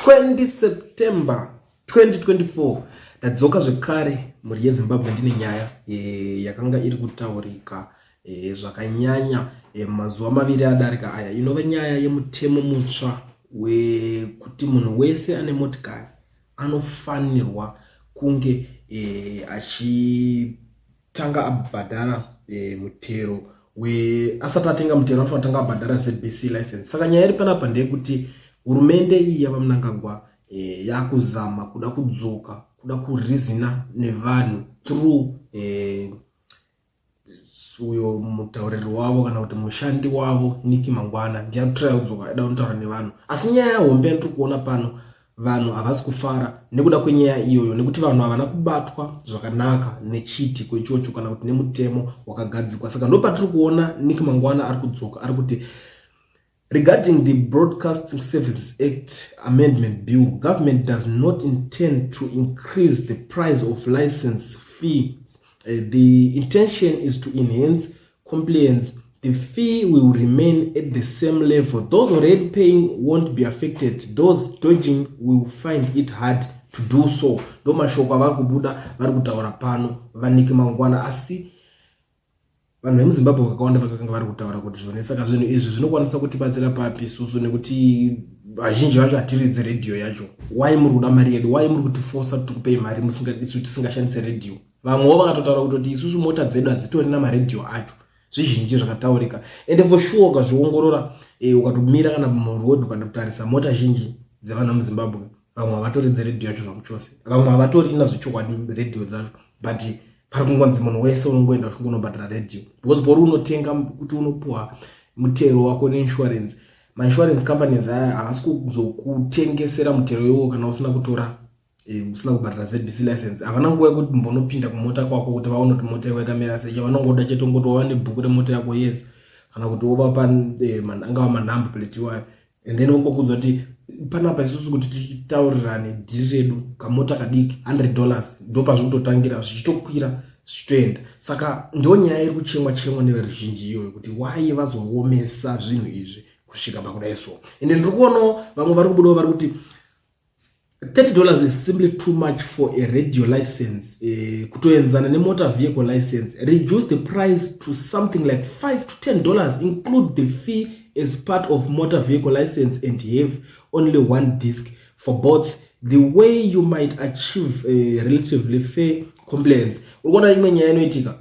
20 September 2024. Ndadzoka zvekare, mhuri yeZimbabwe. Ndine nyaya yakanga iri kutaurika zvakanyanya mazuva 2 adarika aya, inova nyaya yemutemo mutsva wekuti munhu wese ane motikari anofanirwa kunge achitanga abhadhara mutero we asati atenga mutero, anofanira kutanga abhadhara ZBC license. Saka nyaya iri panapa ndeyekuti hurumende iyi yaVaMnangagwa yakuzama kuda kudzoka kuda kureasona nevanhu through uyo mutauriri wavo kana kuti mushandi wavo Nick Mangwana. Ndiye ari kudzoka ada kunotaura nevanhu, asi nyaya hombe yandiri kuona pano, vanhu havasi kufara nekuda kwenyaya iyoyo, nekuti vanhu havana kubatwa zvakanaka nechiitiko ichocho kana kuti nemutemo wakagadzikwa. Saka ndo patiri kuona Nick Mangwana ari kudzoka ari kuti, "Regarding the Broadcasting Services Act Amendment Bill, government does not intend to increase the price of license fees. The intention is to enhance compliance. The fee will remain at the same level. Those already paying won't be affected. Those dodging will find it hard to do so." Ndo mashoko avari kubuda vari kutaura pano vaNick Mangwana, asi vanhu vemuZimbabwe vakawanda vakanga vari kutaura kuti zvone, saka zvinhu izvi zvinokwanisa kutibatsira papi isusu, nekuti vazhinji vacho hatiridzi redhiyo yacho? Why muri kuda mari yedu? Why muri kutifosa kuti tikupei mari isu tisingashandise redhiyo? Vamwewo vakatotaura kutoti isusu mota dzedu hadzitorina maredhiyo acho. Zvizhinji zvakataurika, ende for sure ukazviongorora, ukatomira kana muroad, ukatotarisa mota zhinji dzevanhu vemuZimbabwe, vamwe havatoridzi redhiyo yacho zvamuchose, vamwe havatorina zvechokwadi redhiyo dzacho, but pari kungonzi munhu wese unongoenda uchingonobhadhara redhiyo, because pori unotenga kuti unopuwa mutero wako neinsurance. Mainsurance companies aya havasi kuzokutengesera mutero iwowo kana usina kutora usina kubhadhara ZBC license. Havana nguva yekuti mbonopinda kumota kwako kuti vaone kuti mota yako yakamira sei. Chavanongoda chete ngoti wava nebhuku remota yako, yes, kana kuti wovapa angava manumber plate iwayo, and then vongokuudza kuti panapa isusu kuti titaurirane dhiri redu, kamota kadiki $100, ndo pazvikutotangira, zvichitokwira zvichitoenda. Saka ndo nyaya iri kuchemwa chemwa neveruzhinji iyoyo, kuti why vazoomesa zvinhu izvi kusvika pakudai so. Ende ndiri kuonawo vamwe vari kubudawo vari kuti $30 is simply too much for a radio license, kutoenzana nemotor vehicle license. Reduce the price to something like $5 to $10. Include the fee as part of motor vehicle license and have only one disc for both. The way you might achieve a relatively fair compliance." Uri kuona imwe nyaya inoitika,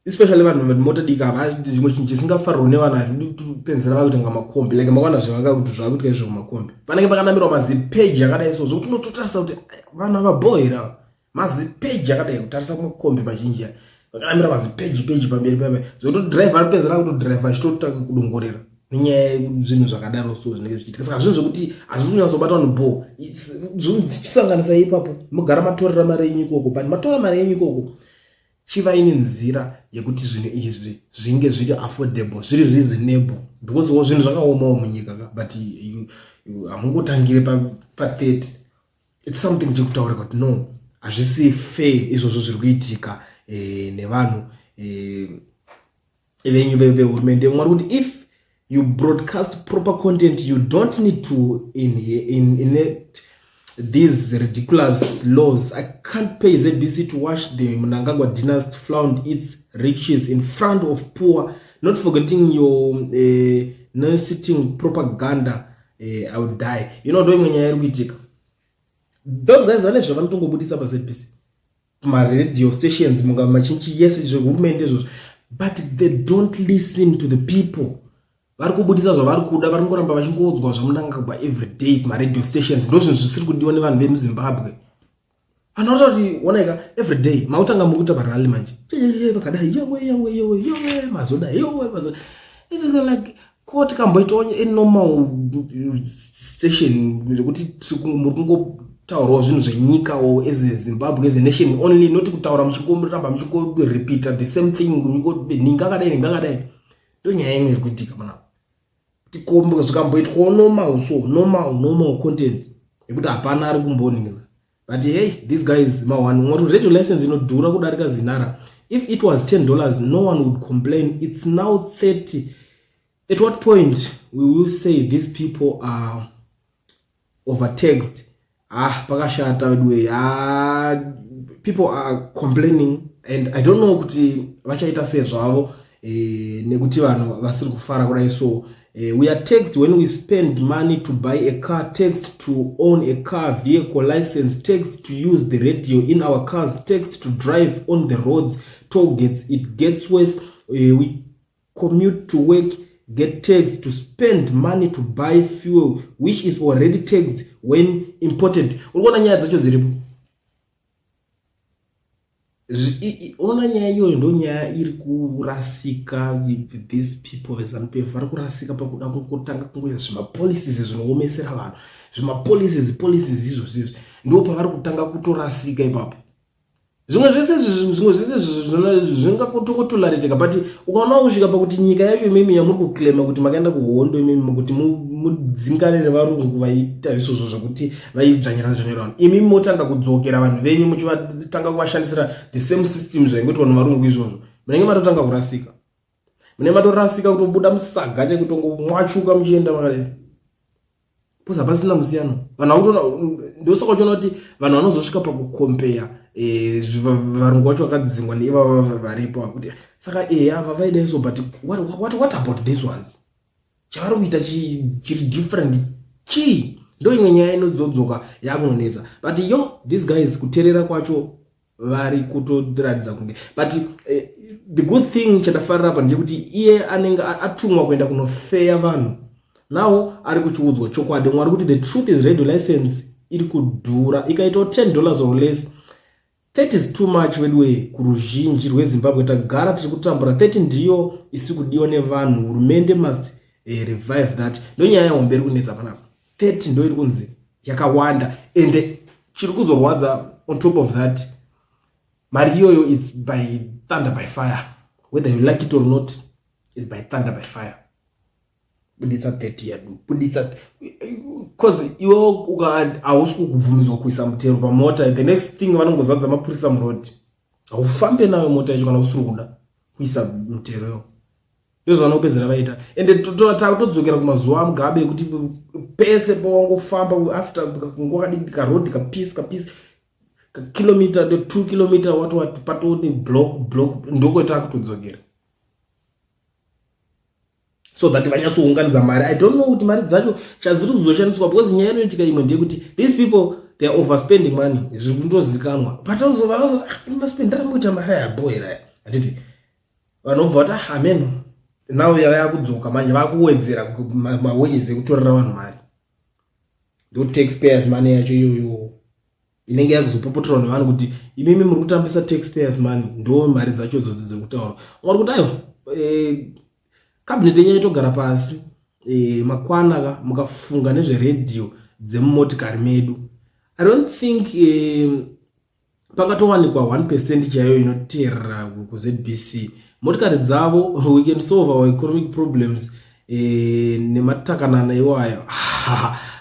especially vanhu vemota diki ava, zvimwe chinhu chisingafarirwi nevanhu hazvidi kupenzera vakuita kunga makombi, like makaona zvavanga kuti zvakuitika izvo mumakombi, panenge pakanamirwa mazipeji akadai so, zvokuti unototarisa kuti vanhu avabhohera mazipeji akadai. Kutarisa kumakombi mazhinji aya, vakanamira mazipeji peji pamberi paipa, zvokuti dhiraivha anopedzera kutodhiraivha achitotanga kudongorera nenyaya yezvinhu zvakadaro so zvinenge zvichiitika. Saka zvinhu zvekuti hazvisi kunyatsobata vanhu bho, zvichisanganisa ipapo, mugara matorera mari yenyu ikoko. But matora mari yenyu ikoko, chivai nenzira yekuti zvinhu izvi zvinge zviri affordable, zviri reasonable, because wo zvinhu zvakaomawo munyika ka. But hamungotangire pa30. It's something chekutaurika kuti no, hazvisi fair izvozvo zviri kuitika nevanhu venyu vehurumende. Mwari kuti if you broadcast proper content, you don't need to enact these ridiculous laws. I can't pay ZBC to watch the Mnangagwa dynasty flaunt its riches in front of poor, not forgetting your non-sitting propaganda. I would die. Ndo imwe nyaya iri kuitika. Those guys vane zvavanotongobudisa paZBC, maradio stations, munga machinchi yese zvehurumende izvozvo, but they don't listen to the people. Vari kubudisa zvavari kuda, vari kungoramba vachingoudzwa zvaMnangagwa every day kumaradio stations. Ndo zvinhu zvisiri kudiwa nevanhu vemuZimbabwe. Vanhu vanotaura kuti onaika, every day mautanga muri kuita marally manje, vakadai, yowe yowe yowe yowe, mazoda yowe mazoda. It is like ko tikamboitawo anormal station rekuti muri kungotaurawo zvinhu zvenyika o as a Zimbabwe, as a nation only, not kutaura muchingoramba muchingorepeata the same thing, ninga akadai, ninga akadai. Ndo nyaya imwe iri kuitika panapa, kuti zvikamboitwawo normal, so normal content yekuti hapana ari kumboningira. But hey, these guys maone ngoti radio license inodhura kudarika ZINARA. If it was $10, no one would complain. It's now 30. At what point will you say these people are Overtaxed. Ah, pakashata weduwe. Ah, people are complaining and I don't know kuti vachaita sei zvavo nekuti vanhu vasiri kufara kudai. So we are taxed when we spend money to buy a car, taxed to own a car, vehicle license, taxed to use the radio in our cars, taxed to drive on the roads, toll gates. It gets worse. We commute to work, get taxed to spend money to buy fuel, which is already taxed when imported. Uri kuona nyaya dzacho dziripo. Unoona nyaya iyoyo ndo nyaya iri kurasika. These people veZANU PF vari kurasika pakuda kungotanga kungoisa zvimapolicies zvinoomesera vanhu, zvimapolicies policies izvozvo izvi, ndo pavari kutanga kutorasika ipapo. Zvimwe zvese zvingatongotolerateka, but ukaona kusvika pakuti nyika yacho imimi yamuri kuclaima kuti makaenda kuhondo imimi kuti mudzingane nevarungu vaiita izvozvo zvokuti vaidzvanyira dzvanyira vanhu, imimi motanga kudzokera vanhu venyu muchivatanga kuvashandisira the same system zvaingoitwa nevarungu izvozvo, munenge matotanga kurasika, munenge matorasika kutobuda musaga chekutongomwachuka muchienda makadai, because hapasina musiyano. Vanhu vakutoona, ndosaka uchiona kuti vanhu vanozosvika pakucompare varungu vacho vakadzingwa neivava varipo, kuti saka ava vaidai so, but what about these ones? Chavari kuita chiri different chii? Ndo imwe nyaya inodzodzoka yakunonetsa. But yo, these guys, kuteerera kwacho vari kutoratidza kunge, but the good thing chandafarira apa ndechekuti iye anenge atumwa kuenda kunofeya vanhu, now ari kuchiudzwa chokwadi. Mwari kuti the truth is radio license iri kudhura, ikaitawo $10 or less. 30 is too much wedwe kuruzhinji rweZimbabwe. Tagara tiri kutambura, 30 ndiyo isi kudiwa nevanhu. Hurumende must revive that. Ndo nyaya yahombe iri kunetsa panapa. 30 ndo iri kunzi yakawanda, ende chiri kuzorwadza on top of that, mari iyoyo is by thunder by fire, whether you like it or not, is by thunder by fire. Buditsa 30 yadu, buditsa, cause iwe hausi kukubvumidzwa kuisa mutero pamota. The next thing, vanongozadza mapurisa muroad, haufambe nayo mota yacho kana usiri kuda kuisa mutero yo. Ndozvanopedzera vaita. Ende takutodzokera kumazuva aMugabe ekuti pese pawangofamba, after kunguva kadiki, karoad kapiece kapiece, kakilomita, 2 kilometer, what what, patoni block block. Ndokwetakutodzokera so that vanyatsounganidza mari. I don't know kuti mari dzacho chadziri kuzoshandiswa, because nyaya inoitika imwe ndeyekuti these people, they are overspending money, zviri kundozikanwa, but maspendera muita mari ayabhoera, handiti? Vanobva vati, "Ah, ameno." Now yava yakudzoka manje, vakuwedzera maways ekutorera vanhu mari. Ndo taxpayers money yacho iyoyo inenge yakuzopopoterwa nevanhu kuti imimi muri kutambisa taxpayers money. Ndo mari dzacho idzodzi dziri kutaura. Vari kuti aiwa, cabinet yenyu yaitogara pasi makwana ka mukafunga nezveredhiyo dzemumotikari medu. I don't think pangatowanikwa 1% chaiyo inoteerera kuZBC motikari dzavo. We can solve our economic problems nematakanana iwayo.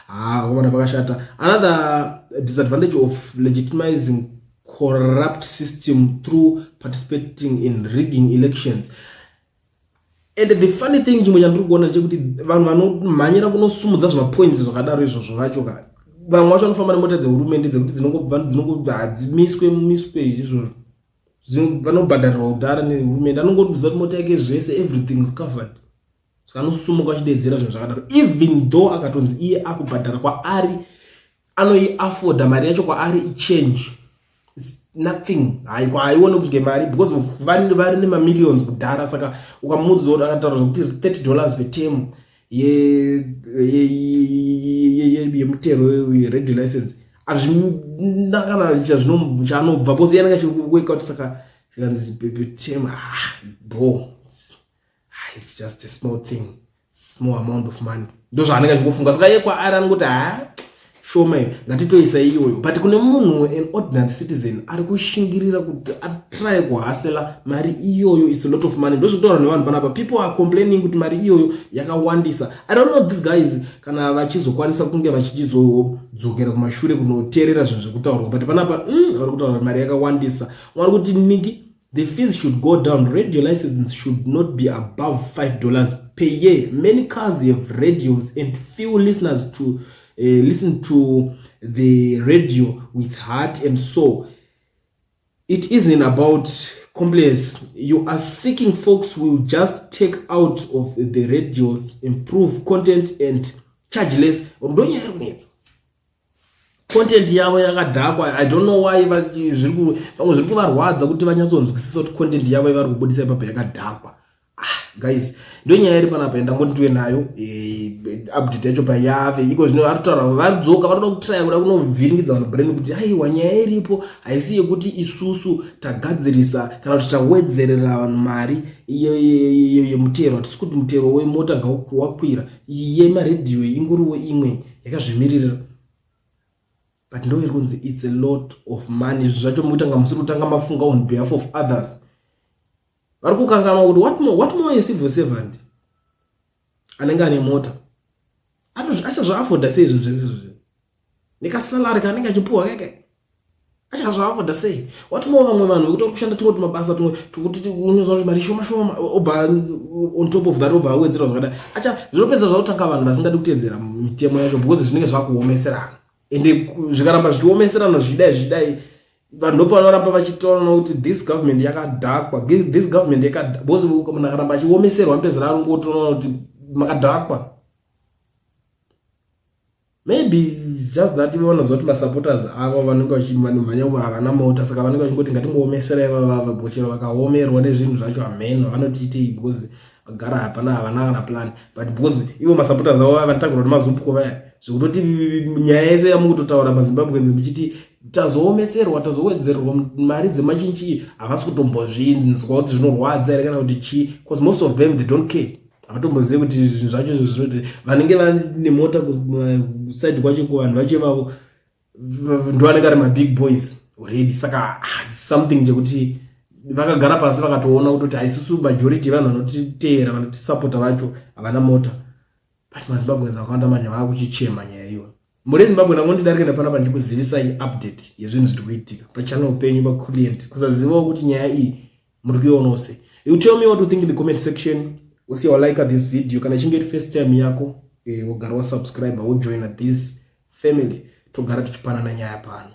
Komana, pakashata. Another disadvantage of legitimizing corrupt system through participating in rigging elections. And the funny thing, chimwe chandiri kuona ndechekuti vanhu vanomhanyira kunosumudza zvimapoints zvakadaro izvozvo vacho ka, vamwe vacho vanofamba nemota dzehurumende dzekuti dzinongobva, hadzimiswe miswe izvozvo, vanobhadharirwa kudhara nehurumende. Anongoziva kuti mota yake zvese, everything is covered, saka anosumuka achidedzera zvinhu zvakadaro, even though akatonzi iye akubhadhara kwaari, anoiafforda mari yacho, kwaari ichange, it's nothing. Haione kunge mari because vari nemamillions kudhara. Saka ukamuudza kuti akataura zvokuti $30 per term yemutero yeradio license, hazvina kana chaanobva, because iye anenge achiwork out. Saka chikanzi per term, ah, bo, it's just a small thing, small amount of money, ndo zvaanenge achingofunga. Saka iye kwaari anongoti, ha, shoma iyo, ngatitoisa iyoyo. But kune munhu, an ordinary citizen ari kushingirira kuti atry kuhustler mari iyoyo, it's a lot of money. Ndozvekutaura nevanhu panapa. People are complaining kuti mari iyoyo yakawandisa. I don't know these guys kana vachizokwanisa kunge vachichizodzokera kumashure kunoteerera zvinhu zvekutaurwa, but panapa vari kutaura mari yakawandisa. Vari kuti niki, the fees should go down. Radio license should not be above $5 per year. Many cars have radios and few listeners to Listen to the radio with heart and soul. It isn't about compliance. You are seeking folks who will just take out of the radios, improve content and charge less. Ndonyaya iri kunetsa, content yavo yakadhakwa. I don't know why pamwe zviri kuvarwadza kuti vanyatsonzwisisa kuti content yavo yavari kubudisa ipapo yakadhakwa. Ah, guys, ndo nyaya iri panapa yandangoti nayo. Update yacho payave iko zvino, vari kutaura, varidzoka, varikuda kutraya kuda kunovhiringidza vanhu brain kuti aiwa, nyaya iripo haisi yekuti isusu tagadzirisa kana kuti tawedzerera vanhu mari yemutero. Hatisi kuti mutero wemota wakwira. Yemaredhiyo ingoriwo imwe yakazvimiririra, but ndo iri kunzi it's a lot of money. Zvinhu zvacho mukutanga musiri kutanga mafunga on behalf of others. Vari kukanganwa kuti what more a civil servant anenge ane mota achazviafforda sei zvinhu zvese izvozvo nekasalary kaanenge achipuhwa keke? Achazviafforda sei? What more vamwe vanhu vekuti vari kushanda tumwe tumabasa tumwe tukuti unozwa kuti mari shoma shoma, obva on top of that obva awedzerwa zvakadai? Acha zvinopedza zvakutanga vanhu vasingadi kuteedzera mitemo yacho because zvinenge zvakuomeserana. Ende zvikaramba zvichiomeserana zvichidai zvichidai, vanhu ndopavanoramba vachitaura kuti this government yakadhakwa, this government yakadhakwa, because munhu akaramba achiomeserwa mupedzera anongotoona kuti makadhakwa. Maybe it's just that vanoziva kuti masupporters avo vanenge vachimhanya havana mota, saka vanenge vachingoti ngatingoomeserai vavava, because chero vakaomerwa nezvinhu zvacho hameno vanotiitei, because vagara hapana, havana kana plan. But because ivo masupporters avo vanotagurwa nemaZUPCO vaya, zvekutoti nyaya yese yamukutotaura maZimbabweans muchiti tazoomeserwa, tazowedzererwa mari dzemachinchi, havasi kutombozvinzwa kuti zvinorwadza here kana kuti chii, because most of them, they don't care. Havatombozivi kuti zvinhu zvacho izvo zvinoti vanenge vane mota kuside kwacho, kuvanhu vacho ivavo ndo vanenge ari mabig boys already. Saka something chekuti vakagara pasi vakatoona kutoti haisusu majority yevanhu vanotiteera, vanotisapota vacho havana mota. But maZimbabweans akawanda manya vaakuchichema nyaya iyoyo. Muri Zimbabwe, nangondidarike ndapanapa ndikuzivisai update yezvinhu zviri kuitika pachannel penyu paCulient. Kusazivawo kuti nyaya iyi muri kuionawo sei? You tell me what you think in the comment section. Usiya walike this video kana ichinge iri first time yako, wogara wasubscribe, wojoina this family, togara tichipanana nyaya pano.